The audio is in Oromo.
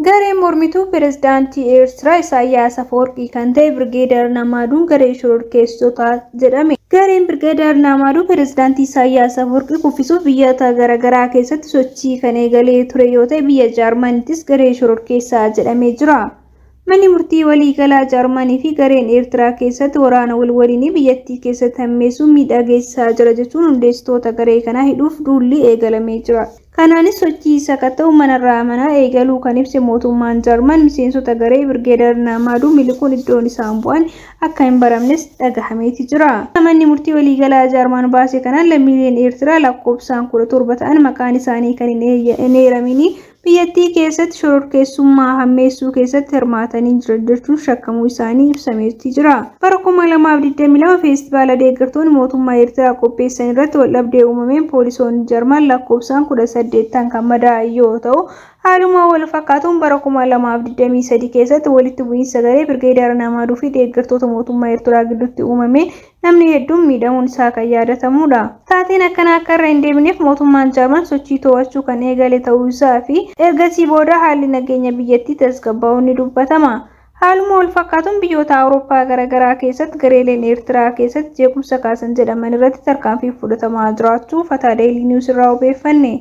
Gareen mormituu Pirezidaantii Eertiraa Isaayyaas Afawarqii kan ta'e Birgeedar Naamaaduun garee shororkeessotaa jedhame. Gareen Birgeedar Naamaaduu Pirezidaantii Isaayyaas Afawarqii kuffisuuf biyyoota garaagaraa keessatti sochii kan eegalee ture yoo ta'e biyya Jaarmanittis garee shororkeessaa jedhamee jira. Manni murtii waliigalaa Jaarmanii fi gareen Eertiraa keessatti waraana wal waliinii biyyattii keessatti hammeessuun miidhaa geessisaa jira jechuun hundeessitoota garee kanaa hidhuuf duulli eegalamee jira. Kanaanis sochii sakatta'uu manarraa manaa eegaluu kan ibse mootummaan Jaarman miseensota garee Birgeedar Naamaaduu miliquun iddoon isaan bu'an akka hin baramnes dhagahameeti jira. Manni murtii waliigalaa Jaarman baase kanaan lammiileen Eertiraa lakkoofsaan 17 ta'an maqaan isaanii kan hin eeramini biyyattii keessatti shororkeessummaa hammeessuu keessatti hirmaatanii jiran jechuun shakkamuu isaanii ibsameeti jira. Bara 2022 feestivaala deeggartoonni mootummaa Eertiraa qopheessan irratti waldhabdee uumameen poolisoonni Jarman lakkoofsaan 18 ta'an kan madaa'an yoo ta'u, haaluma wal fakkaatuun bara 2023 keessatti walitti bu'iinsa garee Birgeedar Naamaduu fi deeggartoota mootummaa Eertiraa gidduutti uumameen namni hedduun miidhamuun isaa kan yaadatamudha. Taateen akkanaa akka irra hin deebineef mootummaan Jaarman sochii to'achuu kan eegale ta'uu isaa fi ergasii booda haalli nageenya biyyattii tasgabbaa'uun ni dubbatama. Haaluma wal fakkaatuun biyyoota Awurooppaa garaagaraa keessatti gareeleen Eertiraa keessatti jeequmsa kaasan jedhaman irratti tarkaanfii fudhatamaa jiraachuu Fataa Daily News irraa obeeffanne.